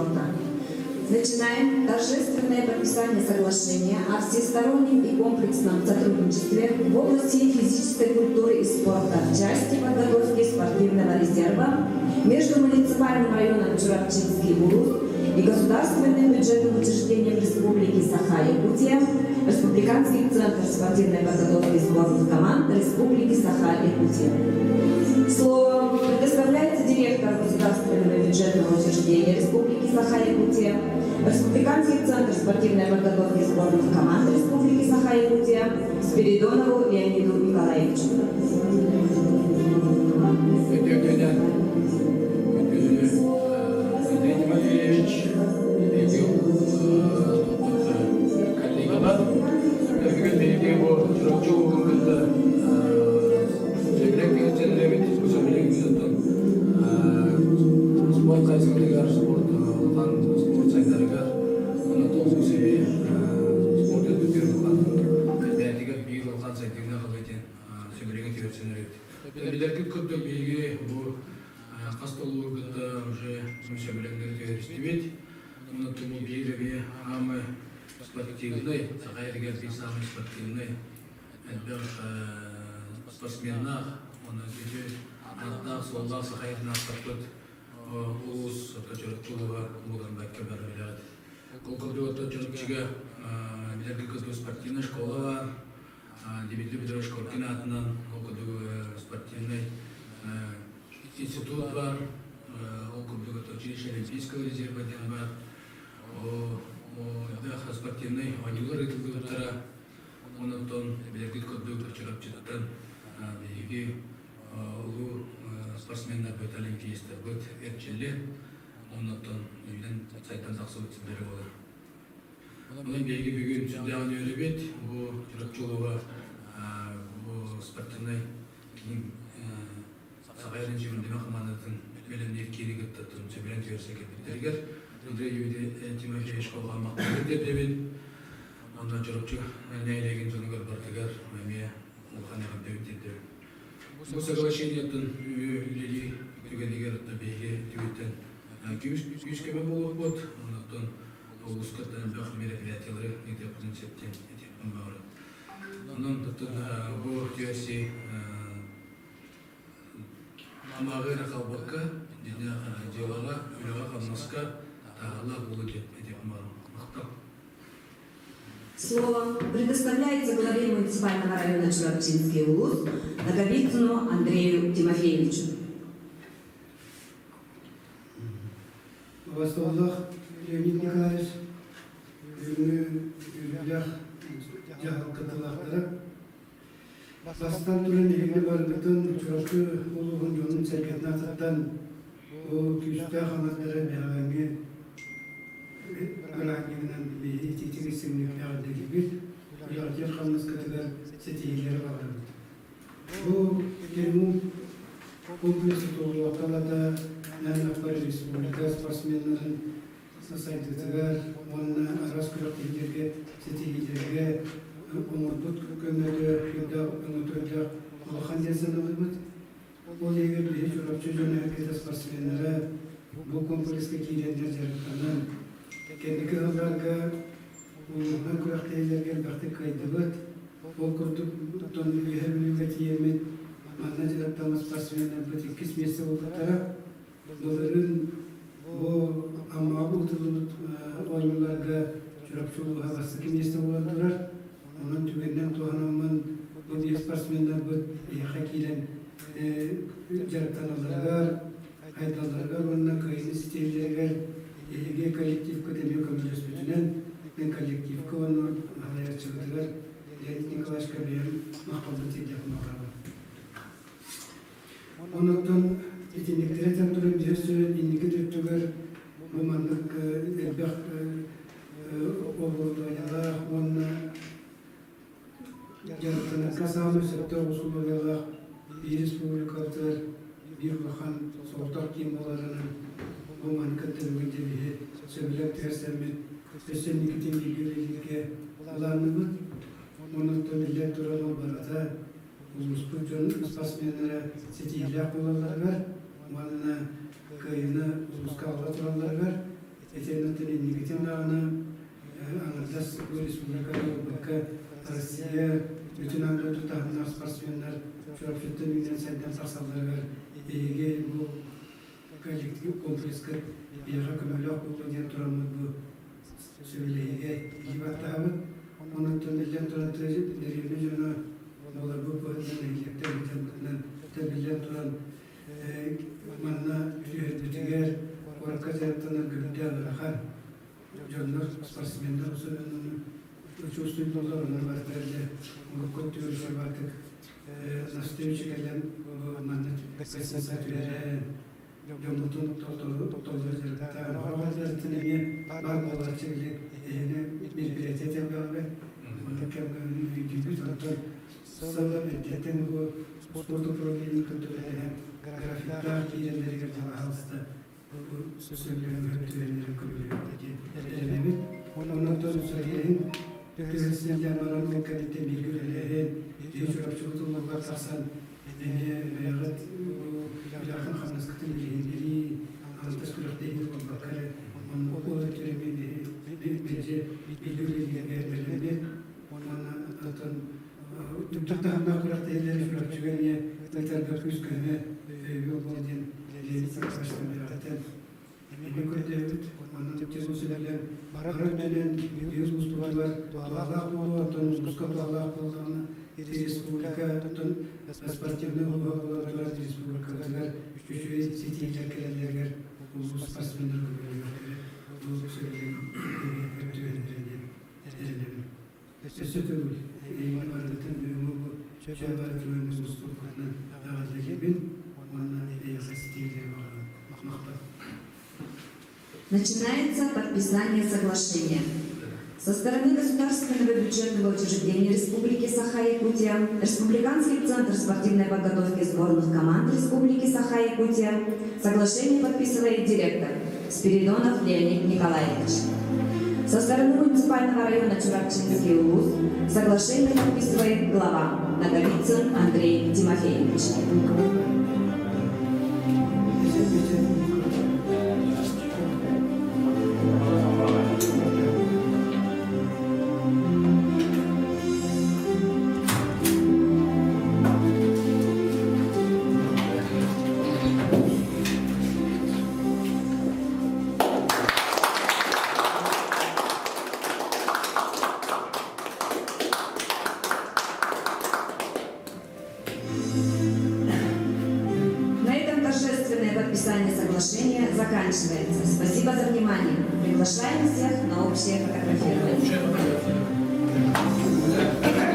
спорта. Начинаем торжественное подписание соглашения о всестороннем и комплексном сотрудничестве в области физической культуры и спорта в части подготовки спортивного резерва между муниципальным районом Чурапчинский Улус и государственным бюджетным учреждением Республики Саха-Якутия, Республиканский центр спортивной подготовки сборных команд Республики Саха-Якутия. Слово предоставляется директору государственного бюджетного учреждения Республики Саха-Якутия, Республиканский центр спортивной подготовки сборных команд Республики Саха-Якутия Спиридонову Леониду Николаевичу. Андрей Тимофеевич, коллегалар, биһиги бу Чурапчы улууһун кытта сөбүлэҥ түһэрсэллэбит, бу сөбүлэҥ быһыытынан спорт хайысхатыгар, спорт улахан спорт сайдарыгар, уонна толку сэби спорт өттүгэр улахан элбээтигэр биир улахан сайдыыны аҕалыа диэн сөбүлэҥи түһэрсэн эрэбит. Билэргит курдук биһиги бу хас да улууһу кытта уже сөбүлэҥнэри түһэристибит. Онно туму биир эмиэ аамай спортивный, саха эригэр биир саамай спортивный элбэх спортсменнаах, уонна үтүө ааттаах-суоллаах саха эрин ааттаппыт улуус Чурапчы улууһа буолан бэккэ бары билэҕит. Ол курдук оттон Чурапчыга билэргэ курдук спортивная школа баар, Дмитрий Петрович Коркин аатынан ол курдук спортивный институт бар, ол курдук училище Олимпийского резерва диэн бар. О спортивный оонньуулар ыытыллыбыттара. Онон билэргит курдук Чурапчыттан биһиги улуу спортсменнарбыт, олимпиецтарбыт эрчиллэн, оннуттан үүнэн сайдан тахсыбыт сирдэрэ буолар. Онон биһиги бүгүн сүрдээҕин үөрэбит. Бу Чурапчы улууһа бу спортивнай киин Саха Эрин Чөмүлдүмэ хамаандатын бэлэмниир киини кытта сөбүлэҥ түһэрсэ кэлбиттэригэр Андрей Тимофеевич Колоҕа махталбын тиэрдэбин. Онно Чурапчы нэһилиэгин дьонугар барытыгар эмиэ улахан эҕэрдэбин тиэрдэбин. Бу соглашениеттан үлэлии түгэнигэр биһиги түгүттэн күүс көмө буолуохпут. Оннуттан улууска элбэх мероприятиялары ыытыахпытын сөп диэн этиэхпин баҕарабын. Онон бу түөрси амааҕы эрэ хаалбакка, дьыалаҕа, үлэҕэ-хамнаска таһаалаах буолуо диэн этиэхпин баҕарабын. Махтал. Слово предоставляется главе муниципального района Чурапчинский улус Наговицыну Андрею Тимофеевичу. Убастабыллаах Леонид Николаевич, бүгүҥҥү үөрүүлээх дьаһал кыттыылаахтара, бастатан туран эһигини барыгытын Чурапчы улууһун дьонун-сэргэтин аатыттан ол күүстээх аҥардара бэҕэһээҥҥи бырааһынньыгынан биһиги итиитик истиҥник эҕэрдэлиибит, үлэҕитигэр хамнаскытыгар ситиһиилэри баҕарабыт. Бу Тимур комплексы туолуохталата Нанаппар республика спортсменнарын сайдыытыгар уонна араас күрэхтэһиилэргэ ситиһиилэргэ оҥорбут көмөтө сүрдээх өҥөтө улахан диэн саныыбыт. Ол иһигэр биһи Чурапчы дьоно-сэргэтэ спортсменнара бу комплекска киирэннэр дьарыктанан, кэнники сылларга улууһунан күрэхтэһиилэргэ элбэхтик кыайдыбыт. Ол курдук оттон Үөһээ Бүлүүгэ тиийэммит манна дьарыктаммыт спортсменнарбыт иккис миэстэ буолбуттара. Былырыын бу Аммаҕа ыытыллыбыт оонньууларга Чурапчы улууһа бастакы миэстэ буолан турар. Онон түгэнинэн туһанаммын бу биир спортсменнарбыт эһиэхэ киирэн дьарыктаналларыгар, хайдалларыгар уонна кыайыыны ситиһэллэригэр эһиги коллективкыт эмиэ көмөлөспүтүнэн мин коллективка уонна салайааччыбытыгар Леонид Николаевичка бэйэм махталбын тиэрдиэхпин баҕарабын. Онон итинниктэрэ этэн туран биир сүрүн инники өттүгэр бу маннык элбэх оборудованиелаах уонна дьарыктанарга саамай сөптөөх усулуобуйалаах биир республикабытыгар биир улахан соҕотох киин буоларынан бу маннык кыттыгыбыт девиһи сөбүлэҥ түһэрсэммит өссө инникитин бииргэ үлэлииргэ былаанныыбыт. Онон биллэн турар ол барыта улууспут дьон спортсменнара ситиһиилээх буолалларыгар уонна кыайыыны улууска аҕала туралларыгар. Итиэннэ инникитин даҕаны аҥардас бу республиканы ылбакка Россия бүтүн аан дойду таһымнаах спортсменнар Чурапчыттан үүнэн сайдан тахсалларыгар биһиги бу коллектив комплекска биһиэхэ көмөлөөх буолуо диэн тураммыт бу сөбүлэһиигэ илии баттаабыт. Онон биллэн туран дэриэбинэ дьоно буоларбыт быһыытынан нэһилиэктэр ыытарбытынан биллэн туран манна үтүһэрбитигэр куоракка дьарыктанар көрүндээх ыарахан дьоннор спортсменнар особенно чувствуют онно барытыгар урукку өттүгэр сорбаатык навстречу кэлэн манна гостиница түһэрэн дьоммутун толору дьарыктаан оҕо дьарыктан эмиэ баар буолааччы били эһини мероприятие элбэҕэ онно кэмҥэ өйдүүбүт онтон сыллар эрдэттэн бу спорт управлениетын кытта графиктаах киирэллэригэр дьалаһалыста бу сөбүлэһэн түһэллэрин көмөлөһүөхтэ диэн эрэнэбит. Онон сөбүлэһин түһэрсэн баран ол кэнниттэн бииргэ үлэлээһин, биһиги Чурапчыбыт улууһугар тахсан эмиэ бэйэҕит үлэҕитин хамнаскытын билиһиннэрии, аҥардас күрэхтэһии буолбакка эрэ, оннук өттүгэр эмиэ биһиги бииргэ үлэлииргэ бэлэммит. Уонна оттон үрдүк таһымнаах күрэхтэһиилэри Чурапчыга эмиэ ыытарга күүс-көмө, өйөбүл буол диэн Леонид Сакашевтан бэйэҕиттэн эмиэ көрдөһөбүт. Онон тимир сүбэлээн бары өттүнэн биир устубатыгар туһалаах буолуо, оттон улууска туһалаах буоллаҕына республика оттон спортивнай улууһа буолан турар республикатыгар үчүгэй ситиилэр кэлэллэригэр улуус спортсменнар көмөлөһүөхтэрэ бу сөбүлээн өттүгэр диэн эрэнэбин. Өссө төгүл эйигин барыгытын бүгүҥҥү бу чөл барытынан мустубуккутунан эҕэрдэлиибин уонна эйиэхэ ситиһиилэри баҕарабын. Махтал. Начинается подписание соглашения. Со стороны Государственного бюджетного учреждения Республики Саха-Якутия, Республиканский центр спортивной подготовки сборных команд Республики Саха-Якутия соглашение подписывает директор Спиридонов Леонид Николаевич. Со стороны муниципального района Чурапчинский улус соглашение подписывает глава Наговицын Андрей Тимофеевич. На этом торжественное подписание соглашения заканчивается. Спасибо за внимание. Приглашаем всех на общее фотографирование. Общее фотографирование.